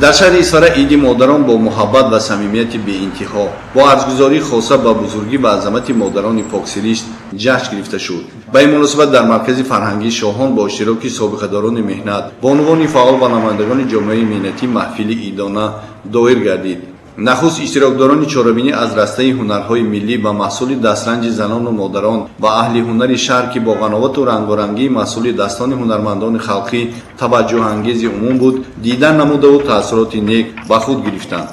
Дар шаҳри Исфара иди модарон бо муҳаббат ва самимияти беинтиҳо, бо арҷгузории хоса ба бузургӣ ва азамати модарони поксиришт ҷашн гирифта шуд. Ба ин муносибат дар маркази фарҳангии Шоҳон бо иштироки собиқадорони меҳнат, бонувони фаъол ва намояндагони ҷомеаи меҳнатӣ маҳфили идона доир гардид. Нахуст иштирокдорони чорабинӣ аз растаи ҳунарҳои миллӣ ва маҳсули дастранҷи занону модарон ва аҳли ҳунари шаҳр, ки бо ғановату рангорангии маҳсули дастони ҳунармандони халқӣ таваҷҷӯҳангези умум буд, дидан намудаву таассуроти нек ба худ гирифтанд.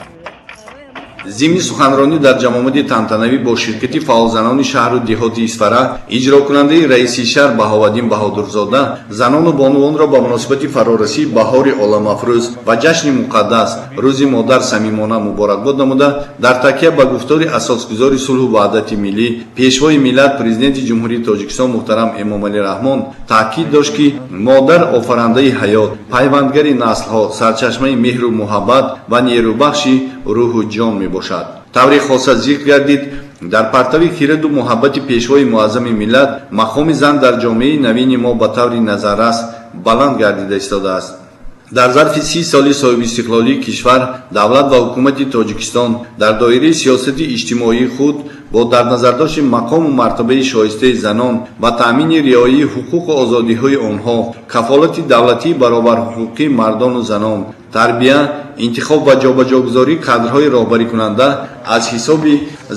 Зимни суханронӣ дар ҷамъомади тантанавӣ бо ширкати фаъолзанони шаҳру деҳоти Исфара, иҷрокунандаи раиси шаҳр Баҳоваддин Баҳодурзода занону бонувонро ба муносибати фарорасии баҳори оламафрӯз ва ҷашни муқаддас, Рӯзи модар, самимона муборакбод намуда, дар такя ба гуфтори асосгузори сулҳу ваҳдати миллӣ, Пешвои миллат, Президенти Ҷумҳурии Тоҷикистон муҳтарам Эмомалӣ Раҳмон таъкид дошт, ки модар офарандаи ҳаёт, пайвандгари наслҳо, сарчашмаи меҳру муҳаббат ва нерӯбахши рӯҳу ҷон мебошад. Тавре хоса зикр гардид, дар партави хираду муҳаббати Пешвои муаззами миллат мақоми зан дар ҷомеаи навини мо ба таври назаррас баланд гардида истодааст. Дар зарфи 30 соли соҳибистиқлолии кишвар давлат ва ҳукумати Тоҷикистон дар доираи сиёсати иҷтимоии худ бо дар назардошти мақому мартабаи шоистаи занон ва таъмини риояи ҳуқуқу озодиҳои онҳо, кафолати давлатии баробарҳуқуқии мардону занон, тарбия, интихоб ва ҷобаҷогузории кадрҳои роҳбарикунанда аз ҳисоби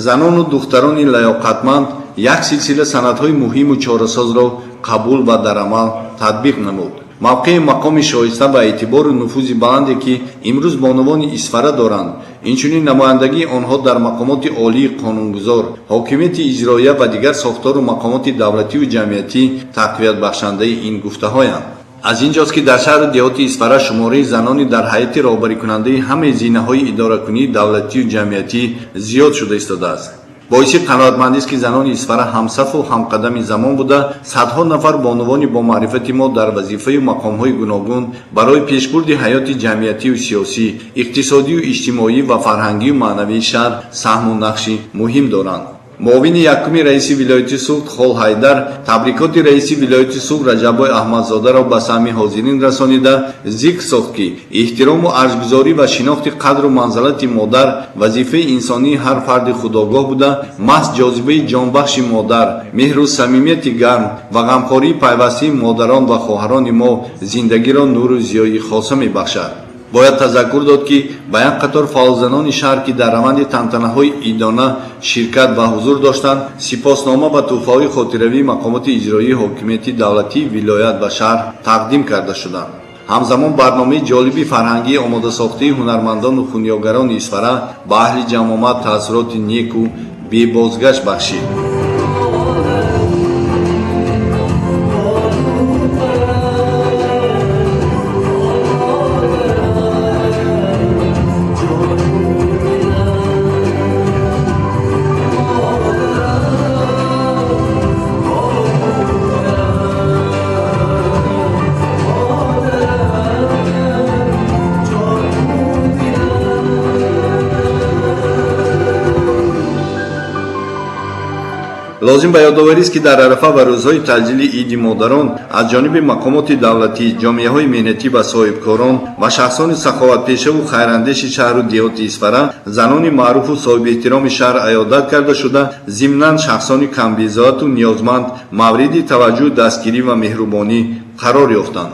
занону духтарони лаёқатманд як силсила санадҳои муҳиму чорасозро қабул ва дар амал татбиқ намуд. Мавқеи мақоми шоиста ва эътибору нуфузи баланде, ки имрӯз бонувони Исфара доранд, инчунин намояндагии онҳо дар мақомоти олии қонунгузор, ҳокимияти иҷроия ва дигар сохтору мақомоти давлативу ҷамъиятӣ тақвиятбахшандаи ин гуфтаҳоянд. Аз ин ҷост, ки дар шаҳру деҳоти Исфара шумораи занони дар ҳайати роҳбарикунандаи ҳамаи зинаҳои идоракунии давлатию ҷамъиятӣ зиёд шуда истодааст. Боиси қаноатмандист, ки занони Исфара ҳамсафу ҳамқадами замон буда, садҳо нафар бонувони бомаърифати мо дар вазифаю мақомҳои гуногун барои пешбурди ҳаёти ҷамъиятию сиёсӣ, иқтисодию иҷтимоӣ ва фарҳангию маънавии шаҳр саҳму нақши муҳим доранд. Муовини якуми раиси вилояти Суғд Хол Ҳайдар табрикоти раиси вилояти Суғд Раҷаббой Аҳмадзодаро ба самъи ҳозирин расонида, зикр сохт, ки эҳтирому арҷгузорӣ ва шинохти қадру манзалати модар вазифаи инсонии ҳар фарди худогоҳ буда, маҳз ҷозибаи ҷонбахши модар, меҳру самимияти гарм ва ғамхории пайвастии модарон ва хоҳарони мо зиндагиро нуру зиёи хоса мебахшад. Бояд тазаккур дод, ки ба як қатор фаъолзанони шаҳр, ки дар раванди тантанаҳои идона ширкат ва ҳузур доштанд, сипоснома ва тӯҳфаҳои хотиравии мақомоти иҷроии ҳокимияти давлатии вилоят ва шаҳр тақдим карда шуданд. Ҳамзамон барномаи ҷолиби фарҳангии омодасохтаи ҳунармандону хунёгарони Исфара ба аҳли ҷамъомад таассуроти неку бебозгашт бахшид. Лозим ба ёдоварист, ки дар арафа ва рӯзҳои таъҷили иди модарон аз ҷониби мақомоти давлатӣ, ҷомеаҳои меҳнатӣ ва соҳибкорон ва шахсони саховатпешаву хайрандеши шаҳру деҳоти Исфара занони маъруфу соҳибэҳтироми шаҳр аёдат карда шуда, зимнан шахсони камбизоату ниёзманд мавриди таваҷҷӯҳ, дастгирӣ ва меҳрубонӣ қарор ёфтанд.